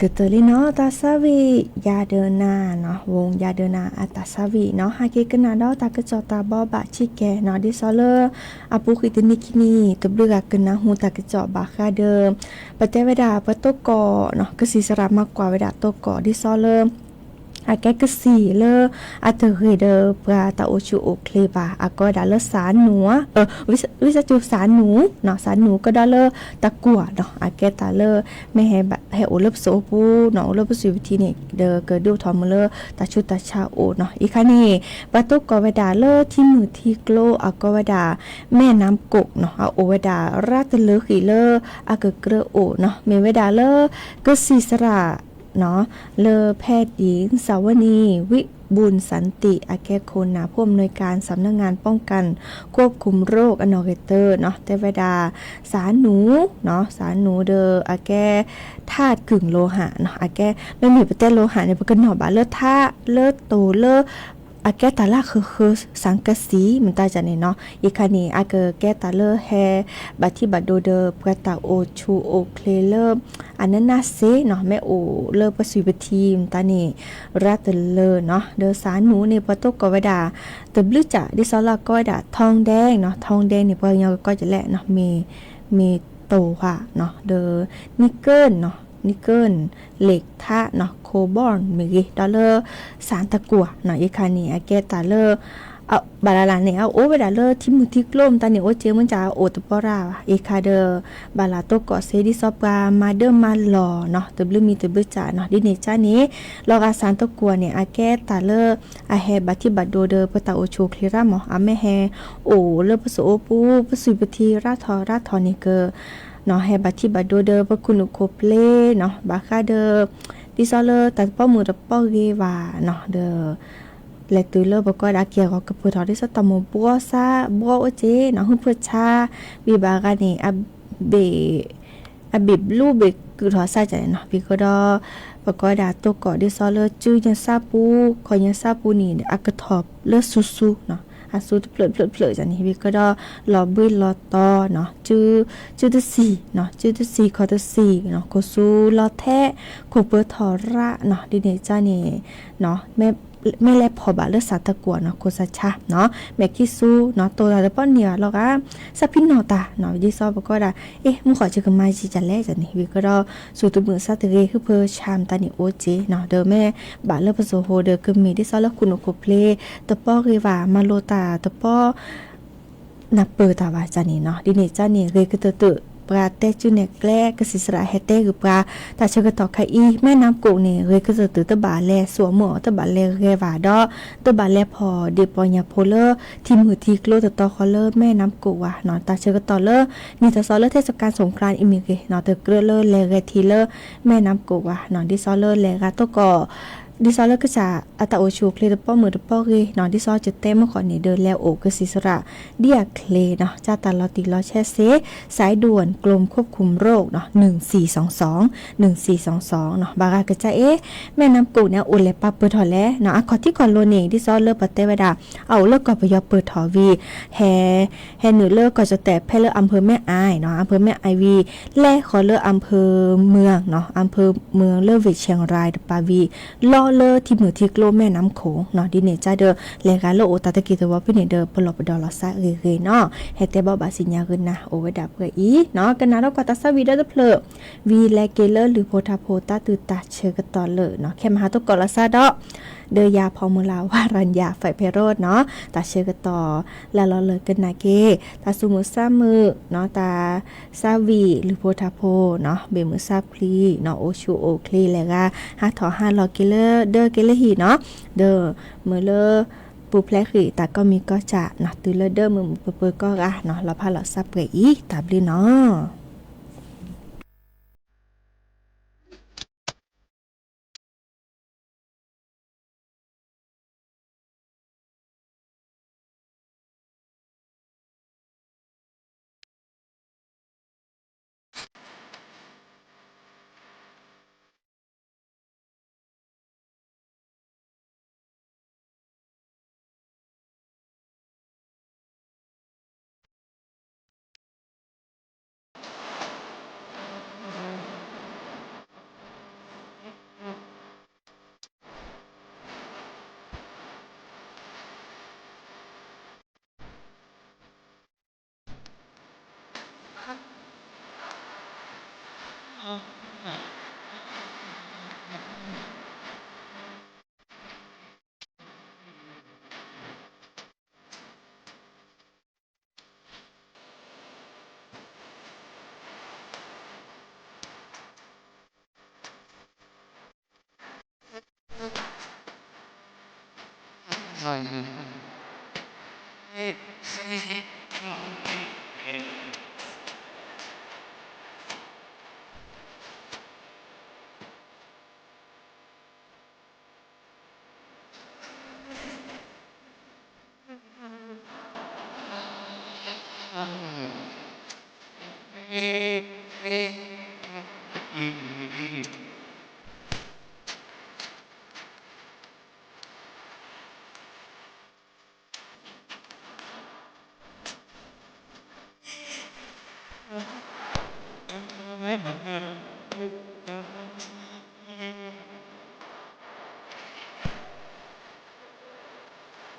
ကတၢၢ်လံနီၤ တၢ်ဆါဝံၣ် ယၤဒၢနၤနီၤ ဝူယၤဒၢနၤအတၢ်ဆါဝံၣ်နီၤ ဟဲက့ၤကနၣ်ဒီးတၢ်ကစီၣ်တၢ်ဘီဘၣ်ဆံးကဲနီၤ ဒ်သိးလၢ အပူၤကွံာ်တနံၤခံနံၤ တဘျုးဂၤကနၢ်ဟူတၢ်ကစီၣ်ဘၣ်ဃးဒီး ပတဲဝဲဒၣ်ပှၤသကိးနီၤ ကစံးစရၣ်မၤကွၢ်ဝဲဒၣ်သကိး ဒ်သိးလၢ အကဲကစံးလၢ အတဂ့ၤဒီးပှၤတၢ်အိၣ်ဆူၣ်အိၣ်ချ့ဘၣ် အကိးဝဲဒၣ်လၢစးနူဧါ ဝံသကိးစးနူ စးနူကဒီးလၢတၢ်ကွၢ်နီၤ အကဲတၢ်လၢ မ့ၢ်ဟဲဘၣ်ဟဲအိၣ်လၢပစိၤပူၤနီၤ အိၣ်လၢပစူၢ်ပထံန့ၣ် ဒီးကဒုးအိၣ်ထီၣ်မူလၢတၢ်ဆူးတၢ်ဆါအိၣ်နီၤ အံၤခါန့ၣ် ပှၤသကိးဝဲဒၣ်လၢထံမုၢ်ထံကျိအကိးဝဲဒၣ် မဲၢ်နါကိးနီၤ အအိၣ်ဝဲဒၣ်ရၤတလၢဃံးလၢအကကြၢးအိၣ်နီၤ မ့ၢ်ဝဲဒၣ်လၢ ကစံးစရၣ် နီၤ လၢဖဲဒံၣ် စၢ်ဝနံၤ ဝံဘူၣ်စၣ်တံၣ် အကဲခိၣ်နၢ် ผู้อำนวยการสำนักงานป้องกันควบคุมโรค အနီၢ်ဂ့ၤတၢနီၤ တဲဝဲဒၣ် စးနူ နီၤ စးနူဒီးအကဲ ထၣ်ကုၢ်လိဟၣ်နီၤ အကဲ မ့မ့ၢ်ပတဲလိဟၣ်န့ၣ် ပကနီၣ်ဘၣ်လၢထၣ် လၢတိၢ်လၢ အကဲတၢ်လၢဃၢၤဃၢၤ စၣ်ကစံးမတၤဒ်န့ၣ်နီၤ အံၤခါန့ၣ် အကကဲတၢ်လၢဟဲ ဘၣ်ထံဘၣ်ဒိဒီးပှၤတၢ်အိၣ်ဆူၣ်အိၣ်ချ့လၢ အနးနးစ့နီၤ မ့ၢ်အိၣ်လၢပစူၢ်ပထံမတၤန့ၣ် ရၤတလၢနီၤ ဒီးစးနူန့ၣ် ပှၤသကိးဝဲဒၣ် တဘျုးစး ဒ်သိးလၢအကိးဝဲဒၣ် ทองแดงနီၤ ทองแดงန့ၣ် ပှၤကညီကကိးကလဲၣ်နီၤ မ့ၢ် မ့ၢ်တိၢ်ဟၣ်နီၤ ဒီး နီၣ်ကၢၣ်နီၤ နီၣ်ကၢၣ် လ့ၣ်ထၣ်နီၤ ခိၣ်ဘီၣ်မ့ၢ်ဂ့ၤ ဒီးလၢ စးတကွၢ်နီၤ အံၤခါန့ၣ် အကဲတၢ်လၢ ဘၣ်လၢ်လၢ်န့ၣ် အအိၣ်ဝဲဒၣ်လၢထံမုၢ်ထံကျိမတၤန့ၣ် အိၣ်က့မ့ၢ်ကအိၣ်တပီၢ်ရၣ်ဘၣ် အံၤခါဒီး ဘၣ်လၢ်သကိးစ့ ဒ်သိးပှၤမၤဒၢမၤလီၢ်နီၤ တဘျုးမံၤတဘျုးစးနီၤ ဒ်န့ၣ်ကန့ၣ် လီၤဂာ်စးတကွၢ်န့ၣ် အကဲတၢ်လၢ အဟဲဘၣ်ထံဘၣ်ဒိဒီးပတၢ်အိၣ်ဆူၣ်အိၣ်ချ့ရၣ်မး အမ့ၢ်ဟဲအိၣ်လၢပစိၤအိၣ်ပူၤ ပစူၢ်ပထံရၣ်ထီၣ်ရၣ်ထီၣ်န့ၣ်က နီၤ ဟဲဘၣ်ထံဘၣ်ဒိဒီးပခိၣ်နူာ်ခိၣ်ပျ့ၤနီၤ ဘၣ်ဃးဒီး ဒ်သိးလၢတၢ်တပီၢ်မုၢ်တပီၢ်ဂ့ၤဘၣ်နီၤ ဒီး လဲၤတုၤလၢပကိးဒၣ်က့ၤအဂီၢ်ကပၢၢ်ထီၣ် ဒ်သိးတၢ်မိၢ်ဘှီစါ ဘှီအိၣ်က့နီၤ ဟုၣ်ဖၢၣ်ဆါ ဘံၣ်ဘၣ်ဂၤန့ၣ် အဘ့ၣ် အဘ့ၣ်ဘျူးဘ့ၣ်ကုၢ်ထီၣ်စါကန့ၣ်နီၤ ဝံၤကဒီး ပကိးဒၣ်သကိး ဒ်သိးလၢစုညါစၢ်ပူၤ ခီၣ်ညါစၢ်ပူၤန့ၣ် အကထီၣ်လၢစုစုနီၤ အစုတဖျၢၣ်တဖျၢၣ်တဖျၢၣ်န့ၣ် ဝံၤကဒီး လီၤဘှံးလီၤတီၤနီၤ စု စုတဆံၣ်နီၤ စုတဆံၣ်ခီၣ်တဆံၣ်နီၤ ခိၣ်ဆူလီၤထဲး ခိၣ်ပၢထီၣ်ရၣ်နီၤ ဒ်န့ၣ်ကန့ၣ်နီၤ မ့ၢ်လဲၤဖီၣ်ဘၣ်လၢစးတကွၢ်နီၤ ခိၣ်စးဆါနီၤ မဲာ်ခံဆူနီၤ တိၢ်တၢ်တပီၢ်န့ၢ်ဘၣ်လီၤဂာ် စးဖံနီၣ်တၢ်နီၤ ဒ်သိးပကိးဒၣ် အ့ၣ် မုၢ်ဃီၣ်စ့ကမၤယံာ်ဒ်လဲၣ်န့ၣ် ဝံၤကဒီး စူၢ်တမုာ်စးတဂ့ၤ ဟုၣ်ဖၢၣ်ဆါမတၤန့ၣ်အိၣ်က့နီၤ ဒီးမ့ၢ်ဘၣ်လၢပစိၤဟိဒီးကမ့ၢ်ဒ်သိးလၢခိၣ်နူာ်ခိၣ်ပျ့ၤ တပီၢ်ဂ့ၤဘၣ် မၤလိတၢ်တပီၢ် နၢ်ပၢၢ်တၢ်ဘၣ်ကန့ၣ်နီၤ ဒ်န့ၣ်ကန့ၣ် ဂ့ၤကတၢၢ်တၢၢ် ပှၤတဲစုနဲၣ်ကျဲ ကစံးစရၣ်ဟဲတဲဂ့ၤပှၤ တၢ်ဆၢကတီၢ်ခဲအံၤ မဲၢ်နါကိးန့ၣ် ဂ့ၤကတၢၢ်တၢၢ် တဘၣ်လဲၤဆူအမုၢ်အီၣ် တဘၣ်လဲၤဂဲၤဘၣ်ဒီး တဘၣ်လဲၤဖီၣ်ဒ့ၣ်ပီၢ်ညၣ်ဖိလၢ ထံမုၢ်ထံကျိတတီဃီလၢမဲၢ်နါကိးဝဲနီၤ တၢ်ဆၢကတီၢ်လၢ နံၣ်တစီလၢ เทศกาลสงกรานต์ အံၤမ့ၢ်ဂ့ၤနီၤ တကြၢးလၢလဲၤဂဲၤထံလၢ မဲၢ်နါကိးဝဲနီၤ ဒ်သိးလၢလဲၤဂၤသကိး ဒ်သိးလၢကစၢ်အတၢ်အိၣ်ဆူၣ်အိၣ်ချ့တပီၢ်မုၢ်တပီၢ်ဂ့ၤနီၤ ဒ်သိးကတဲမုၢ်ဃီၣ်န့ၣ် ဒီးလဲၤအိၣ်ကစံးစရၣ် ဒ်အချ့နီၤ ကၢ်တၢ်လီၤတံၢ်လီၤဆဲးစ့ สายด่วนกรมควบคุมโรคနီၤ หนึ่งสี่สองสอง หนึ่งสี่สองสองနီၤ ဘၣ်ဂၤကစၢ်အ့ၣ် မဲၢ်နါကိးန့ၣ် အအိၣ်လဲၤပာ်ပၢၢ်ထီၣ်လဲၣ်နီၤ အခီၣ်ထံးခီၣ်လိၤန့ၣ် ဒ်သိးလၢပတဲဝဲဒၣ် အအိၣ်လၢကီၢ်ပယီၤပၢၢ်ထီၣ်ဝံၤ ဟဲ ဟဲနုာ်လၢကီၢ်ကၠီၣ်တဲၣ် ဖဲလၢ อำเภอแม่อายနီၤ อำเภอแม่อายဝံၤ လဲၤဃီၤလၢ อำเภอเมืองနီၤ อำเภอเมืองလၢ เวียงเชียงราย တပၤဝံၤ လီၤလၢထံမုၢ်ထံကျိမဲၢ်နါခိးနီၤ ဒ်န့ၣ်ကဒီး လဲၤဂၤလၢအိၣ်တၢ်တက့ၢ်တဝီဖဲန့ၣ်ဒီး ပလီၢ်ပဒီလီၤသးဂ့ၤဂ့ၤနီၤ ဟဲတဲဘၣ်ဘၣ်စံၣ်ညါဂ့ၤနၤ အိၣ်ဝဲဒၣ်ပှဲၤအံၤနီၤ ကနၣ်ဒီးကွၢ်တၢ်ဆါဝံၣ်ဒီတဖျၢၣ် ဝံၤလဲၤက့ၤလၢလုၢ်ဖိထါဖိတၢ်တုၤတၢ်ဆၢကတီၢ်လၢနီၤ ခဲမဟါသကိးလီၤသးဒီး ဒီးယၤဖီမုၢ်လၢ် ဝါရံယၤ ဖဲးဖဲးရိၣ်နီၤ တၢ်ဆၢကတီၢ်လၢလီၤလၢကနၣ်က့ၤ တၢ်သူၣ်မုာ်သးမုာ်နီၤ တၢ်သးဝံၣ်လုၢ်ဖိထါဖိနီၤ ဘ့ၣ်မုာ်သးဖျံးနီၤ အိၣ်ဆူၣ်အိၣ်ချ့လဲၤဂၤ ဟးထီၣ်ဟးလီၤက့ၤလၢဒၢက့ၤလၢဟံၣ်နီၤ ဒီးမုာ်လၢ ပူၤဖျဲးဃံးတၢ်ကိးမံၤကိးစၢ်နီၤ တုၤလၢဒၢမုာ်မုာ်ပၢၤပၢၤကိးဂၤနီၤ လီၤဖးလီၤသးပှဲၤအံၤ တၢ်ဘျုးနီၤ. ကျီတဒ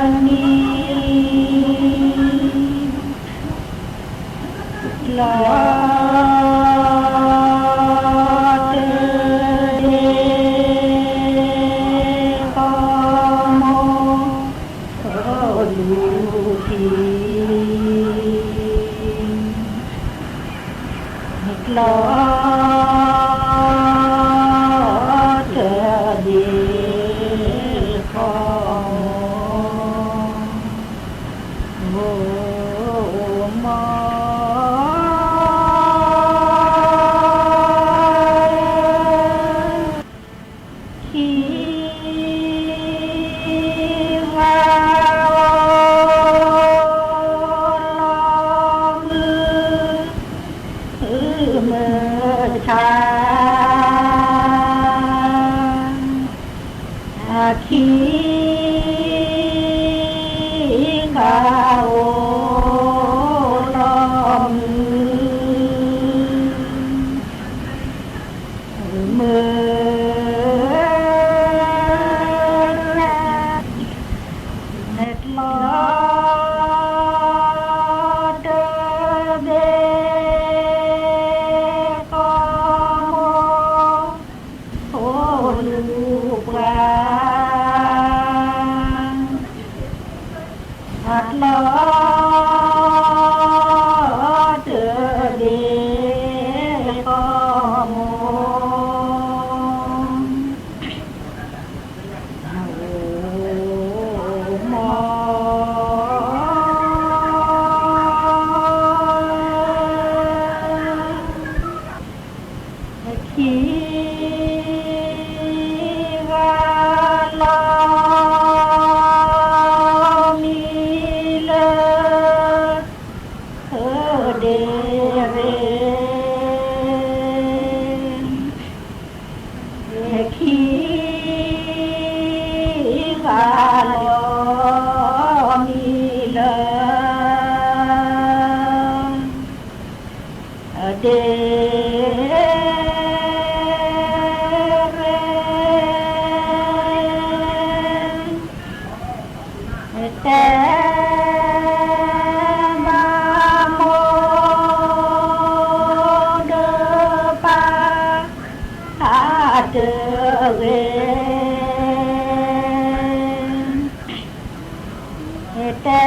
့ ဃီမီ ခံဂၤအိၣ်လီၤမုၢ်မုၢ်ဆါ အခံဂၤအိၣ်လီၤမုၢ်မုၢ်ဆါ ကျီတဘ့ၣ်ဃီမီ ဖိလူၤပှၤ အကျီတဘ့ၣ်ဃီမီ မီ ခံဂၤလီၤမံလၢ ဒ့ရ့ ခံဂၤလီၤမံလၢ ဒ့ရ့ တဲဘၣ်မိၢ်ဒီးပၢ်အတဂ့ၤ, တဲ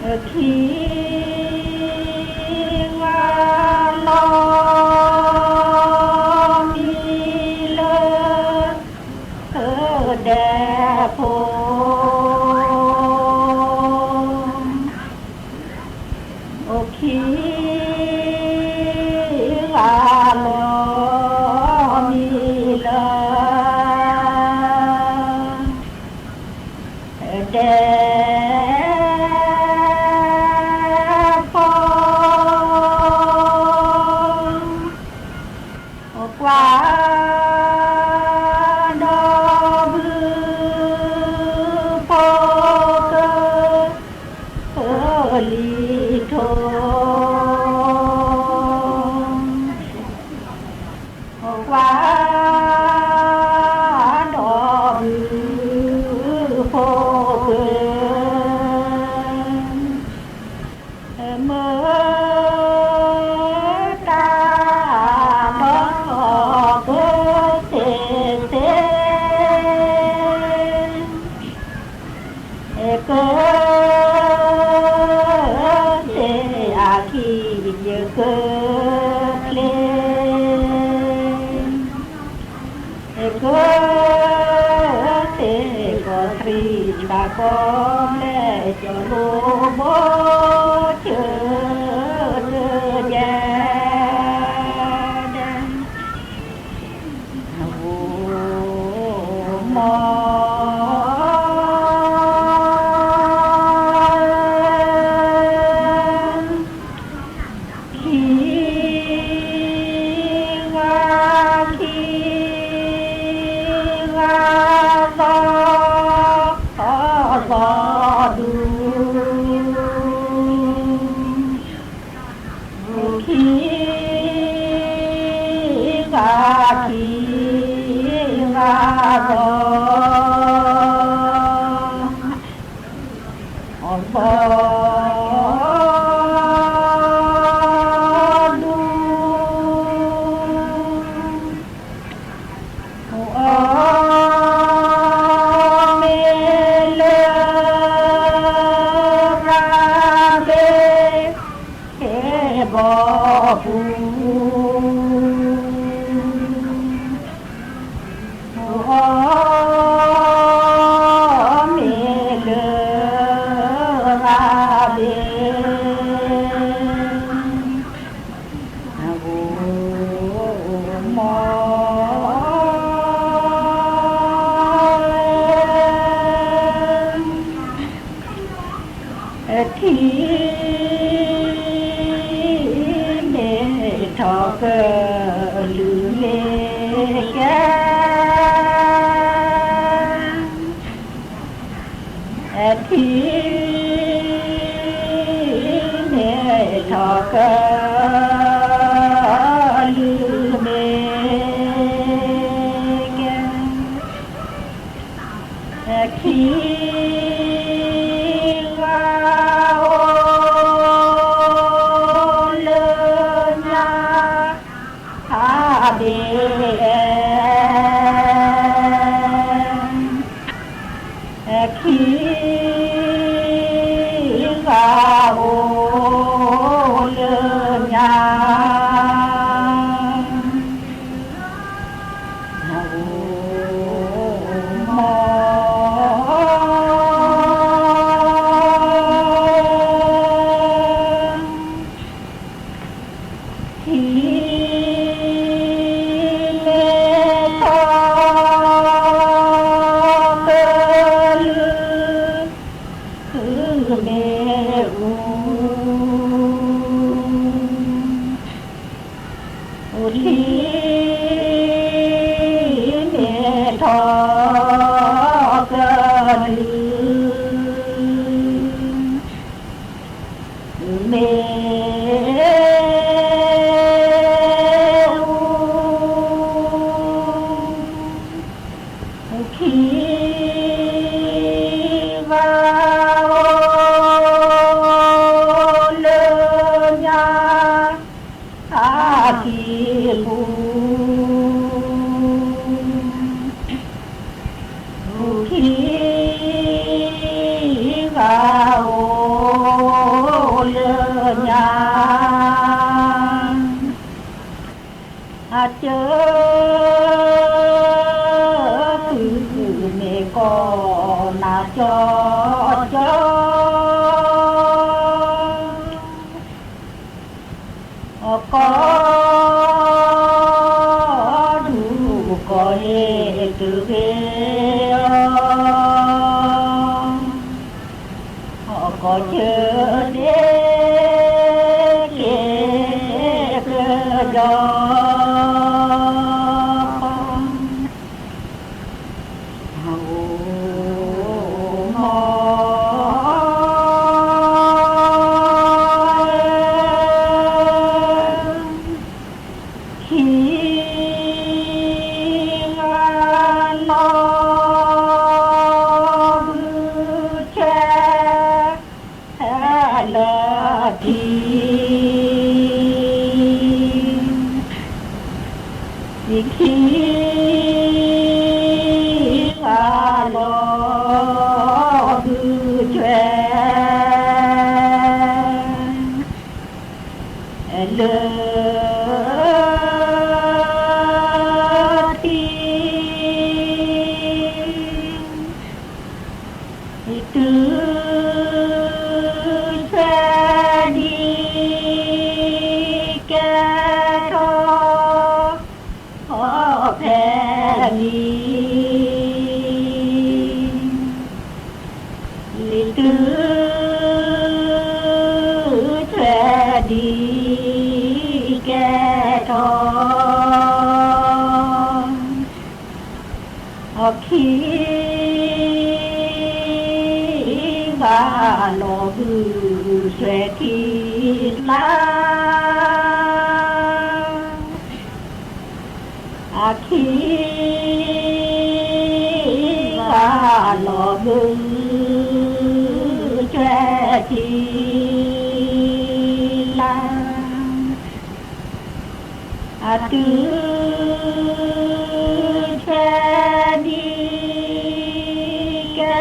ခံဂၤလီၤမံၤလၢ ဒဲဖိ, ခံဂၤလီၤမံၤလၢ ဒဲ ဖိ, ကွၢ်ဒီးဘုဖိက လံၤထိ, ကွၢ်ဒီးဘုဖိက မ့ၢ်တၢ်ဒီးကသ့သ့, ကသ့အခံ ယကကျ့ ကသ့ကီးသရံး ဘၣ်ကီးဘျဲၣ် ကၠီၤလိဘိ ကၢတယဲၢ်ဒဲး, ဂိၤမီၢ် ခံဂၤ ခံဂၤ သီသီဒူ, ခံဂၤ ခံဂၤ သီ သီဒူ, အီၣ်မ့ၤလၢရၤဘ့ ဟဲဘီပူၤ, အီၣ်မ့ၤလၢရၤဘ့ ဂိၤမီၢ် ထံမ့ၢ်ထီၣ်ကလုာ်မ့ၢ်ကဲ, ထံမ့ၢ်ထီၣ်ကလုာ်မ့ၢ်ကဲ ခံဂၤအိၣ်လၢညါ အဘ့ၣ်အဲ ခံဂၤအိၣ်လၢညါ ဂိၤမီၢ် ထံမ့ၢ်ထီၣ်ကလုာ် မ့ၢ်အူ ထံမ့ၢ်ထီၣ်ကလုာ် မ့ၢ်အူ ခံဂၤအိၣ်လၢညါ အခံပူၤ ခံဂၤအိၣ် ကီၢ်ချၢသ့ၣ်က့ၤကဒီး အိၣ်မီ ခံဂၤလီၤ ဘုဆွဲ လၢထံ ခံ ဂၤလီၤ ဘုဆွဲ လၢ ထံ တုၤ ဆွဲဒံး ကဲထီၣ် ဖဲန့ၣ် တုၤ ဆွဲဒံး ကဲထီၣ် ခံ ဂၤလီၤ ဘုဆွဲထံလၢ အခံ ဂၤလီၤ ဘုဆွဲထံလၢ အတုၤ ဆွဲဒံး ကဲ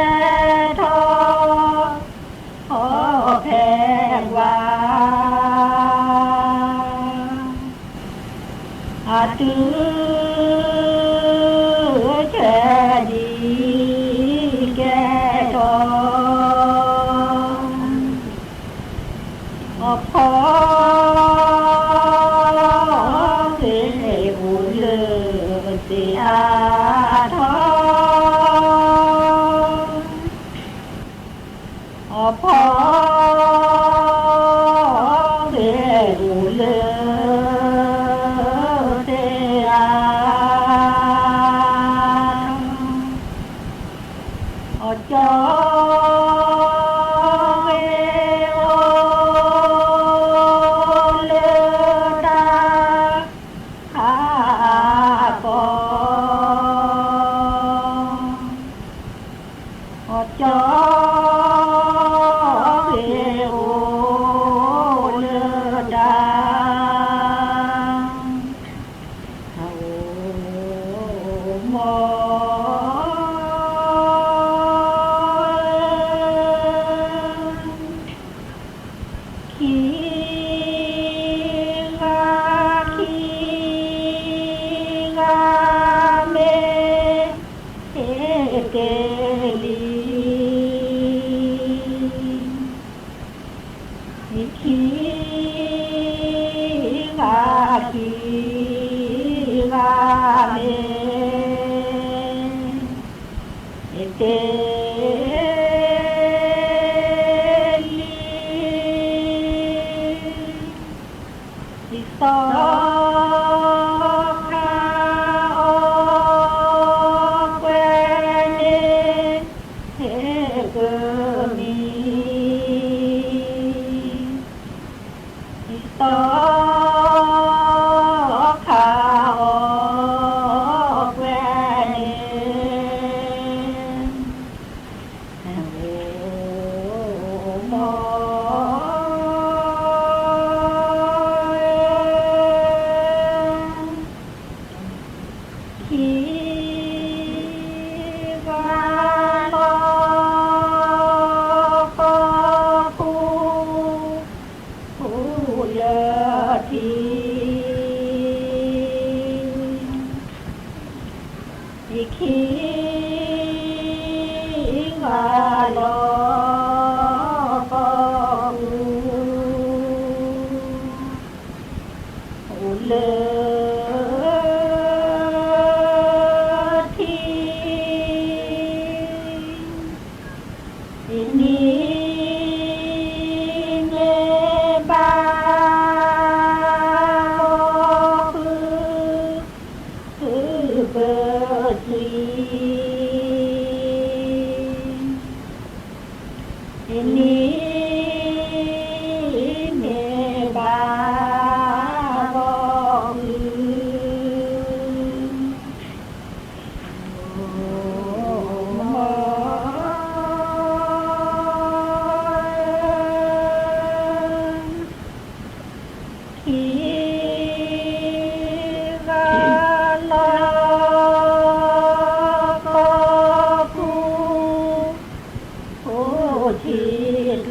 ထီၣ် ဖဲဝါ အတုၤ ဆွဲဒံး ကဲထီၣ် အဖီ သ့ၣ်အိၣ်လၢသ့ၣ်အါထီၣ် အဖီ သ့ၣ်အိၣ်လၢ သ့ၣ်အါ အကၠီ ဂ့ၤအိၣ်လၢ တၢ် ခါကီ အကၠီ ဂ့ၤအိၣ်လၢတၢ် အိၣ်မီ ခံ ဂၤ ခံ ဂၤမ့ၢ် ဟ့ၣ်တ့ၢ်လံ ခံ ဂၤ ခံ ဂၤမ့ၢ် ဟ့ၣ်တ့ၢ်လံ ဒ်သိး ခါအီၣ်ကွဲန့ၣ် ဟ့ၣ်ကမံၤ ဒ်သိး ခါအီၣ်ကွဲန့ၣ် အိၣ်မီ ခံ ဂၤလီၤ ကီၢ်ပူၤ လၢထံ ခံ ဂၤလီၤ ကီၢ်ပူၤ အိၣ်လၢထံ နံၤ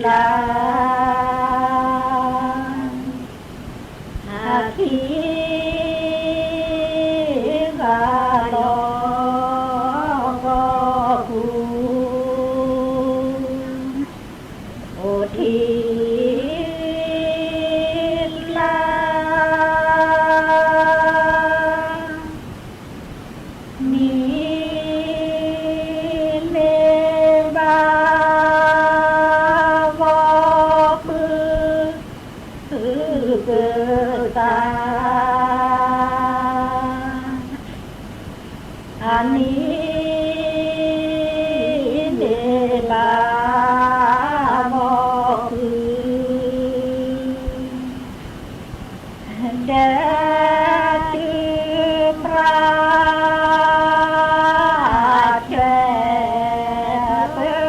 လၢ အခံဂၤလီၤကီၢ်ပူၤ အိၣ်ထံလၢ မံၤမ့ၢ်ဘၣ်ဂီၢ်ဃုာ် ဃုာ်ကသး အနံၤမ့ၢ်ဘၣ်ဂီၢ်ဃုာ် ဒီးတုၤပြး ထွဲ ပခီၣ်ပြီ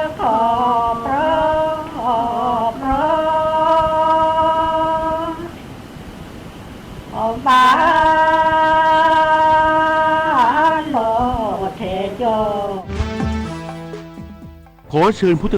ခီၣ်ပြီ အဘၣ် လီၤထဲကီၢ် ขอเชิญผู้